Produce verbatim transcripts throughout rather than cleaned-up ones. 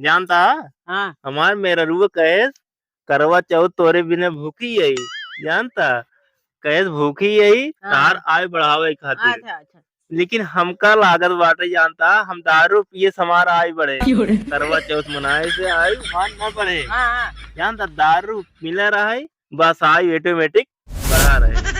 जानता? हाँ। हमार मेहररुआ कहेस, "करवा चौथ तोरे बिना भूखी आई।" जानता? कहेस, "भूखी आई, हाँ। तार आय बढ़ावे खातिर।" अच्छा, अच्छा। लेकिन हमका लागत बाटे, जानता, हम दारू पिए से हमार आय बढ़े। क्यों रे? करवा चौथ मनाए से आय हमार न बढ़े। हाँ, हाँ। जानता, दारू मिला रहे, बस आय automatic बढ़ा रहे।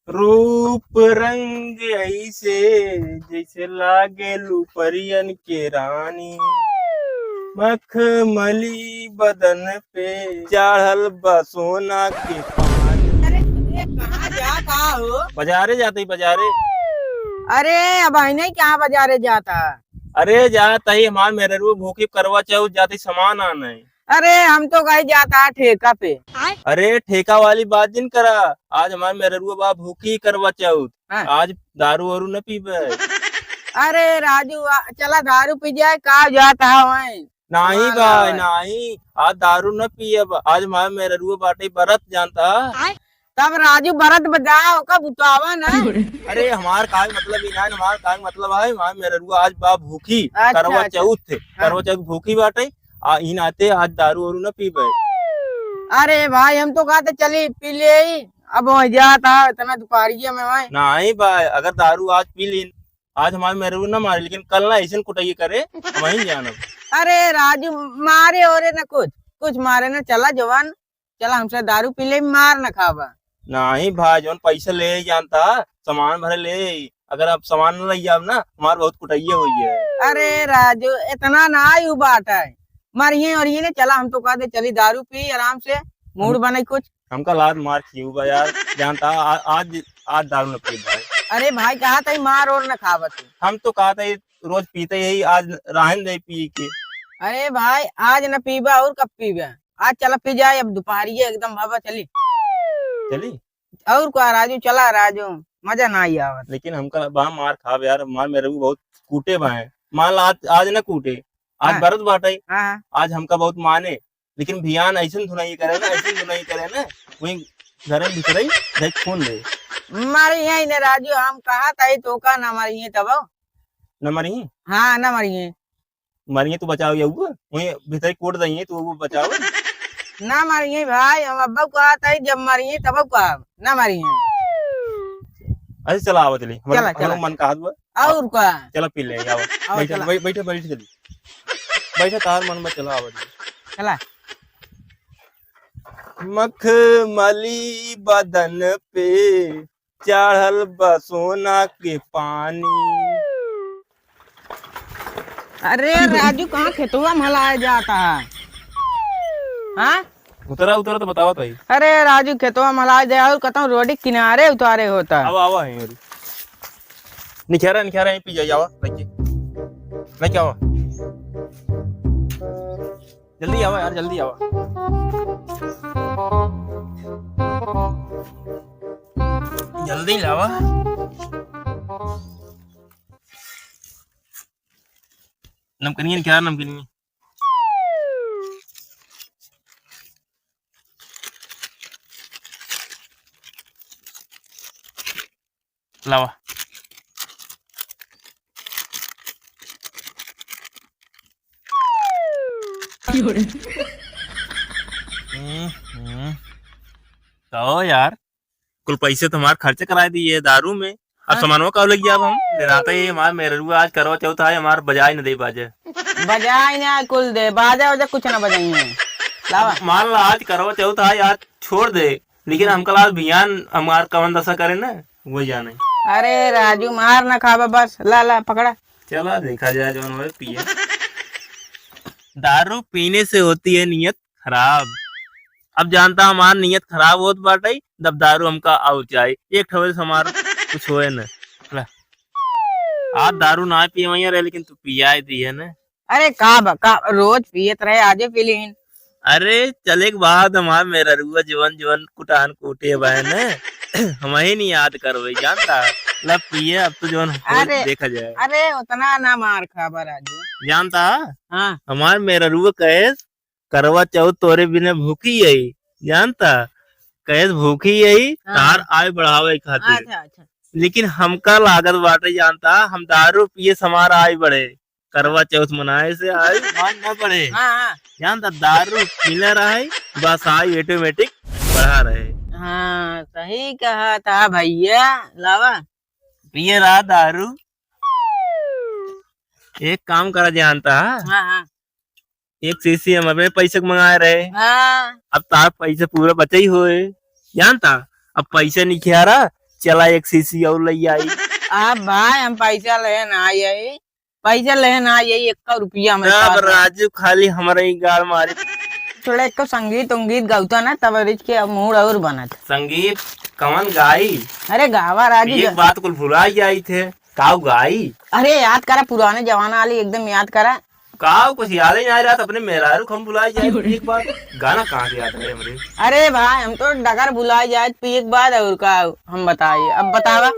रूप रंग ऐसे जैसे लागेलू परियन के रानी, मखमली बदन पे चढ़ल बा सोना के पानी। अरे, अरे, कहाँ जाता हो? बाजारे जाते ही, बाजारे। अरे, अब आई नहीं, कहाँ बाजारे जाता? अरे, जात ही हमार मेहररुआ भूखी, करवा चौथ जात ही सामान आने। अरे, हम तो कहीं जाता है ठेका पे। अरे, ठेका वाली बात जिन करा, आज हमार मेहररुआ बा भूखी करवा चौथ, हाँ। आज दारू वारू न पीबे। अरे राजू, आ, चला दारू पी जाए, का जात है वहीं? नहीं भाई, नहीं, आज दारू न पियब, आज हमार मेहररुआ बाटे बरत, जानता। तब राजू बरत बजाओ, ओका बुतावा ना। अरे हमार का मतलब ई ना, हमार का मतलब है, हमार मेहररुआ आज बा भूखी, अच्छा, करवा अच्छा। चौथ, हाँ। करवा चौथ भूखी बाटे, आ ई नाते आज दारू वारू न पीबे। अरे भाई, हम तो कहते चली पी ले, अब वहीं जाता इतना दुपहरिया में वहीं। नहीं भाई, अगर दारू आज पी लीन, आज हमार मेहररुआ न मारे, लेकिन कल ना ऐसन कुटाई करे, हम वहीं जानब। अरे राजू, मारे ओरे न कुछ, कुछ मारे न, चला जवान, चला हमसे दारू पी ले, मार न खाबा। नहीं भाई, जौन पैसा ले जानता, सामान भरे ले, अगर आप सामान न ले जाब ना, हमार बहुत कुटैया होई है। अरे राजू, इतना ना आयु बात है, मरिए और ये ने, चला हम तो कहते चली दारू पी आराम से, मूड बने कुछ। हमका लात मार खियू बा यार, जानता, आ, आज, आज दारू न पी भाई। अरे भाई, कहा तई मार और न खाबत। हम तो कहा तई रोज पीते यही, आज रहन दे पी के। अरे भाई, आज न पीबा और कब पीबा? आज चला पी जाए, अब दुपहरिया एकदम बाबा चली। चली? और का राजू, चला राजू, मजा ना आई आवत। लेकिन हमका बा मार खाब यार, मार मेहररुआ बहुत कूटे बा है। मान ला आज, आज न कूटे, आज हाँ। बरत बाटे, हाँ, हाँ। आज हमका बहुत माने, लेकिन भियान ऐसन धुनाई करे ना, ऐसन धुनाई करे ना, वहीं घर में भीतर ही देख खून दे। मारी है ने राजू, हम कहा तई तो का ना मारी है तब? न मारी? हाँ, न मारी है। मारिए तो बचाओ ये, वो वहीं भीतर कोट दइए तो वो बचाओ। ना मारिए भाई, हम अब्बा को आता है, जब मारिए तब को ना मारिए। अच्छा चला आवा चली, हमारे, चला, हमारे चला। मन का हाथ बा। और का? चला पी ले, आवा। आवा, बैठे, चला। बै-, बैठे, बैठे चली। बैठे तार मन में, चला आवा चली। चला। मखमली बदन पे चढ़ल बा सोना के पानी। अरे राजू, कहाँ खेतवा में हलाए जाता है? हाँ? उतरा, उतरा तो बतावा तो ही। अरे राजू, खेतवा में हलाए जाए और कतौ रोड किनारे उतारे होता है। आवा, आवा है। निखारा, निखारा यहीं पी जाए, आवा, लेके। लेके आवा। जल्दी आवा यार, जल्दी आवा। जल्दी लावा। नमकीनियन क्या, नमकीनियन? लावा। हम्म, हम्म। कहो यार, कुल पैसे तो हमार खर्च कराए दिए दारू में, अब हाँ। सामानवा का लग जाब हम? देनाता ये हमार मेहररुआ आज करवा चौथ है, हमार बजाए न दे बाजे। बजाए ना कुल दे, बाजा वाजा कुछ ना बजाइए। लावा। मान ला आज करवा चौथ है, आज छोड़ दे, लेकिन हमका लाज भियान हमार कवन दशा करे ना, वो जाने। अरे राजू, मार ना खाबा बस, ला, ला, पकड़ा। चला देखा जाए जौन होए पिए। दारू पीने से होती है नीयत खराब। अब जानता हमार नीयत खराब होत बाटे, तब दारू हमका आउर चाही। एक ठो से हमार कुछ होए न। ला। आज दारू ना पिए वहीं रहे, लेकिन तू पियाए दी है ना। अरे का बा, का रोज पियत रहे, आजे पी लीन। अरे चले के बाद हमार मेहररुआ जवन जवन कुटान कूटे बा है ना, हम ही नहीं याद करबे, जानता? ला पिए, अब तो जवन हो अरे, देखा जाए। अरे उतना ना मार खाबा राजू। जानता? हाँ। हमार मेहररुआ कहे, "करवा चौथ तोरे बिना भूखी आई", जानता? कहे, "भूखी आई, हाँ। तार आय बढ़ावे खातिर।" अच्छा, अच्छा। लेकिन हमका लागत बाटे, जानता, हम दारू पिए से हमार आय बढ़े। करवा चौथ मनाए से आयु मान ना बढ़े। हाँ, हाँ। जानता, दारू मिला रहे, बस आयु automatic बढ़ा रहे। हाँ, सही कहा था भैया, लावा। पिए रहा दारू। एक काम करा जानता। हाँ, हाँ। एक शीशी हम अपने पैसे के मंगाए रहे। हाँ। अब तार पैसे पूरा बचे ही होए। जानता, अब पैसे नहीं खियारा, चला एक शीशी और ले आई। अब भाई हम पैसा ले ना आई, पैसा ले ना आई, एक रुपया हमारे तब पास है। राजू खाली हमारे ही गाल मारे। थोड़ा एक संगीत उंगीत गावता ना, तब रिच के अब mood और बनत। संगीत कौन गाई? अरे गावा राजू एक गा- बात कुल भुला जाई थे, काऊ गाई? अरे याद करा, पुराने जमाना वाली एकदम याद करा। काऊ कुछ याद ही नहीं आ रहा था, अपने मेहरारू हम भुला जाए। एक बार गाना कहाँ से याद रहे हमरे? अरे भाई, हम तो डगर भुला जाए, तो एक बार और का हम बताइए, अब बतावा।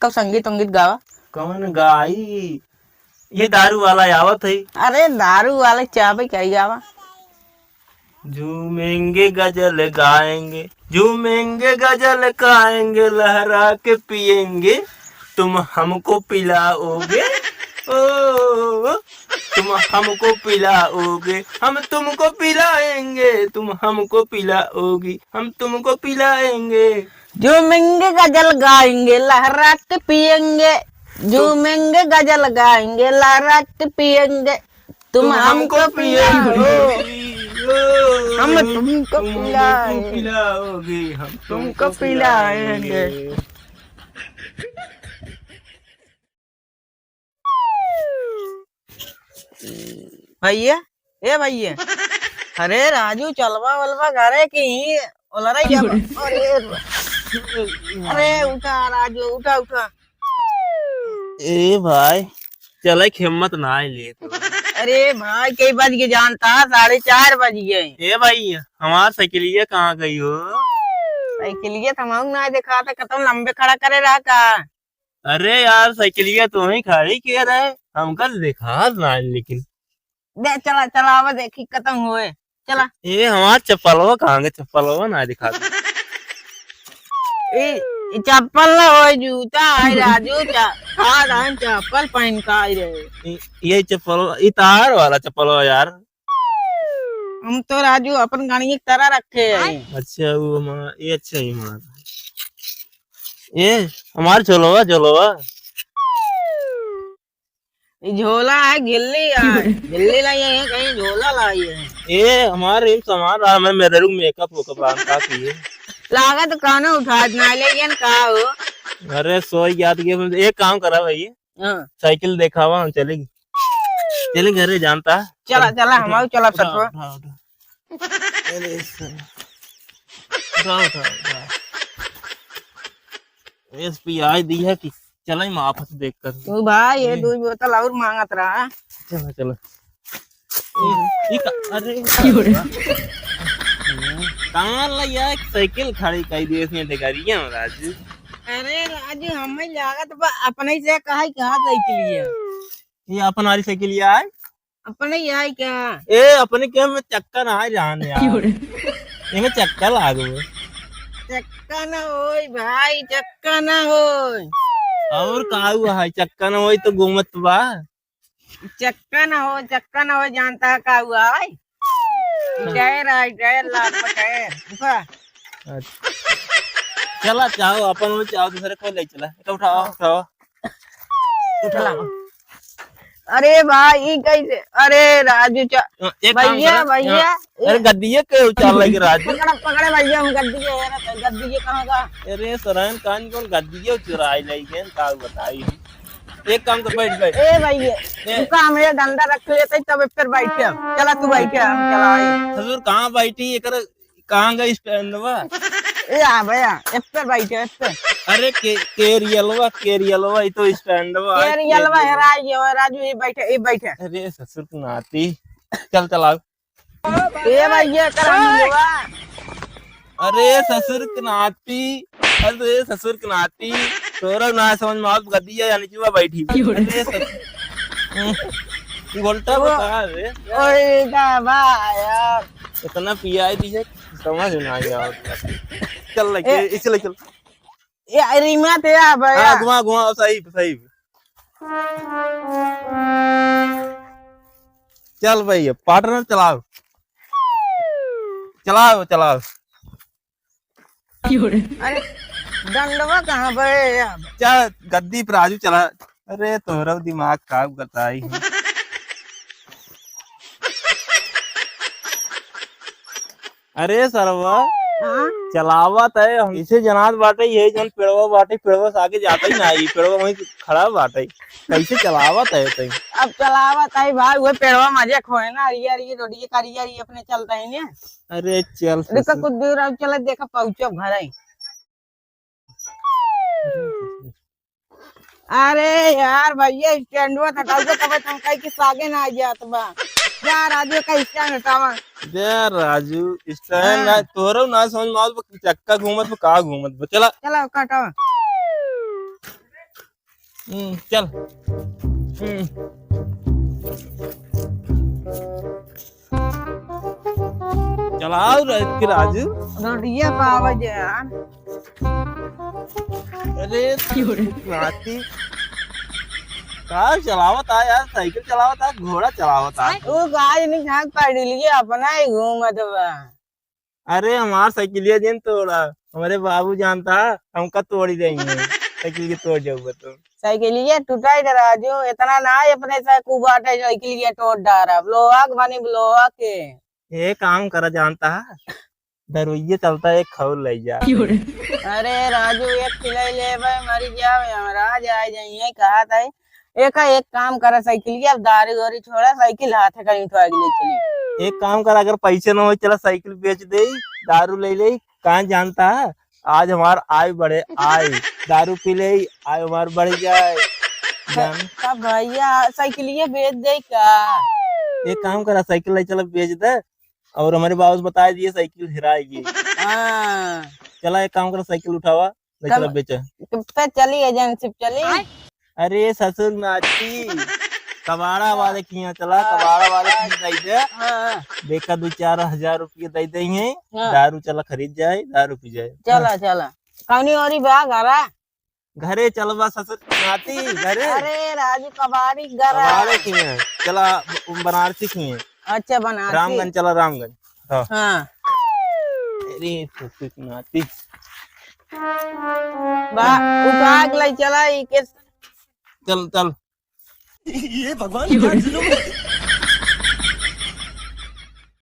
कब संगीत उंगीत गावा। कौन गाई? ये दारू वाला आवत है। अरे दारू वाले चाबे क्या गावा। झूमेंगे गजल गाएंगे, झूमेंगे गजल गाएंगे, लहरा के पिएंगे, तुम हमको पिलाओगे, ओ, तुम हमको पिलाओगे, हम तुमको पिलाएंगे, तुम हमको पिलाओगी, हम तुमको पिलाएंगे। झूमेंगे गजल गाएंगे, लहरा के पिएंगे। झूमेंगे गजल गाएंगे, लहरा के पिएंगे। तुम तुम हमको हमको पिलाओ, पिलाओ, हम तुमको तुम हमको पिलाए, पिलाओगे, हम तुमको तुमको पिलाएंगे। पिलाएंगे। भैया, ए भैया, अरे राजू, चलवा वलवा घरे की ही ओलरा ही अब। अरे, अरे उठा राजू, उठा, उठा। ए भाई, चले के हिम्मत ना ले तो। अरे भाई, कई बज गए जानता, साढ़े चार बज गए। ए भाई, हमार साइकिलिया कहाँ गई हो? साइकिलिया तो हम ना देखा था, कतम लंबे खड़ा करे रहा का? अरे यार, साइकिलिया तो वहीं खड़ी किया रहे, हमका देखात ना है लेकिन। दे, चला, चला, आवा देखी, खत्म होए। चला। ए, हमार चप्पलवा कहाँ गए? चप्पलवा ना दिखा दे। ए, ई चप्पल ना होए, जूता है राजू, चा-, खा रहा है चप्पल पहन के आई रहे। ए, ये चप्पलवा, ई तार वाला चप्पलवा यार। हम तो राजू अपन गाड़ी की तरह रखे हैं। अच्छा, वो हमारा, ये अच्छा ही हमारा। ये हमार झोलवा, झोलवा। ये झोला है, गिल्ली है। गिल्ली लाई है, कहीं झोला लाई है। ये हमारे सामान रहा, मैं मेरे रूम makeup वेकअप रहा, का किए? लागत कानो उठात ना ले, ये का हो? अरे, सोई याद किए, एक काम करा भाई। हाँ। साइकिल देखावा, हम चलेगी। चलेगी घरे, जानता। चला, चला, हम आओ, चला, उठा, सचवा। उठा, उठा। अरे सर। उठा, उठा, उठा। एसपी आई दी है कि चला ही वापस देख कर। तू भाई, ये ये। दो बोतल और मांगत रहा। चला, चला। ई का, अरे, की हो रहा? कहाँ ला यार, एक साइकिल खड़ी कर दी इसने, देखा रही है राजू। अरे राजू, हमें लागत बा अपने से कहा, कहा साइकिल ये? ये अपन वाली साइकिल ये आए? अपने ही आए क्या? ए, अपने के में चक्का ना आए जान यार। की हो रहा? इमे चक्का लागो। चक्का ना होई भाई, चक्का ना होई। और का हुआ है, चक्का ना होई तो घूमत बा। चक्का ना हो, चक्का ना हो, जानता है का हुआ है? हाँ। टायर है, टायर लाग टायर। उठा। अच्छा। चला, चाहो अपन में चाहो, दूसरे को ले चला। तो उठाओ, उठाओ। उठा। अरे भाई, ई कैसे? अरे राजू चा-, हाँ, एक काम भैया, करा। भैया, हाँ। अरे ए- गद्दिये के उचार लगे राजू। पकड़ा, पकड़ा भैया, हम गद्दिये है ना, गद्दिये कहाँ का? अरे सरायन कान कौन गद्दिये चुराई लई गए, का बताई हम। एक काम कर, बैठ, बैठ। ए भैया, ए। तू का हमें डंडा रख लेते तब फिर बैठे हम। चला तू बैठे, हम चला आए। ससुर कहाँ बैठी, एकर कहाँ गई स्टैंडवा? ए आ भैया, एस पे बैठे, एस पे। अरे के-, केरियलवा, केरियलवा, ई तो स्टैंडवा है, केरियलवा केरियलवा। हेराई गयो, राजू, ई बैठे, ई बैठे। अरे ससुर के नाती, चल, चल आओ। ए भैया, करानी हुआ। अरे ससुर के नाती, अरे ससुर के नाती, तोरा ना समझ में आवत, गद्दिया या नीचवा बैठी। क्यों रे? अरे ससुर, तू उल्टा वो बता रे। ओए, का बा यार। इतना पियाई दी है, समझ में ना आया। चल, लेके, ए, इसे ले चल। ए, अरे, मैं ते आ, भैया। हाँ, घुमा, घुमा, सही, सही। चल भैया, पार्टनर चलाओ, चलाओ, चलाओ। अरे, डंडवा कहाँ बे? चल, गद्दी पर राजू चला। अरे, तोहरा दिमाग का बताई हम। अरे सरवा, हाँ? चलावत है, हम इसे जनात बाटे, ये जन पेड़वा बाटे, पेड़वा से आगे जाता ही ना, ये पेड़वा वहीं खड़ा बाटे, कैसे चलावत है तै? अब चलावत है भाई, वो पेड़वा मजे खोए ना, अरिया, अरिया, रोडिये, करिया, अरिया अपने चलता ही ने। अरे चल देखा ससुर। कुछ दूर अब चला, देखा पहुँचो घर है। अरे यार भैया, स्टैंडवा हटाओगे तब हम कहीं के सागे ना आ जात बा। जा राजू का स्टैंड हटावा। दे राजू, स्टैंड हाँ। ना, तोहरो ना समझ में आवत बा, चक्का घूमत बा, का घूमत बा। चला। चला, काटा। हम्म, चल। हम्म। चलाओ रे, कि राजू। रोडिया पावे जे यार। अरे, क्यों रे? नाती। का चलावत आ यार, साइकिल चलावत आ, घोड़ा चलावत आ। ऊ गाय नहीं झांक पाड़ी लिए, अपना ही घूमत बा। अरे, हमार साइकिलिया जिन तोड़ा, हमारे बाबू जानता, हमका तोड़ी देंगे। साइकिल के तोड़ जाऊगा तो। साइकिलिया टूटा ही राजू, इतना ना है अपने से कुबाटे साइकिलिया तोड़ डारब, लोहा के बनी लोहा के। ये काम करा जानता है, दरुइये चलता एक खौल ले जा। अरे राजू, एक खिलाई लेबे, मरी जावे, हमरा आ जाए जाइए, कहा था। एका एक काम करा, साइकिलिया अब दारू गोरी छोड़ा, साइकिल हाथ है कहीं उठवा के ले चली। एक काम करा, अगर पैसे न हो, चला साइकिल बेच दे, दारू ले ले, कहाँ जानता है, आज हमार आय बढ़े, आय, दारू पी ले, आय हमार बढ़ जाए। जान। तब भैया, साइकिलिया बेच दे का? एक काम करा, साइकिल ले चला, बेच दे, और हमारे बाबू से बता दिए, साइकिल हेराएगी। हाँ। चला, एक काम करा, साइकिल उठावा, ले चला, चल। बेचा। तो पे चली, एजेंसी पे चली। अरे ससुर नाती, कबाड़ा वाले के यहाँ चला, हाँ। कबाड़ा वाले के यहाँ दे दे। हाँ। देखा, दो चार हजार रुपये दे दे हैं, हाँ। दारू चला खरीद जाए, दारू पी जाए। चला, हाँ। चला। कौनी ओरी बा घरा? घरे चलबा ससुर नाती, घरे। अरे राजू, कबाड़ी घरा। कबाड़े के यहाँ चला, ब-, बनारसी के यहाँ। अच्छा, बनारसी। रामगंज चला, रामगंज। हाँ। हाँ। अरे ससुर नाती। बा, उठा के ले चला, ई के चल, चल। ये भगवान, क्या जुलुम है?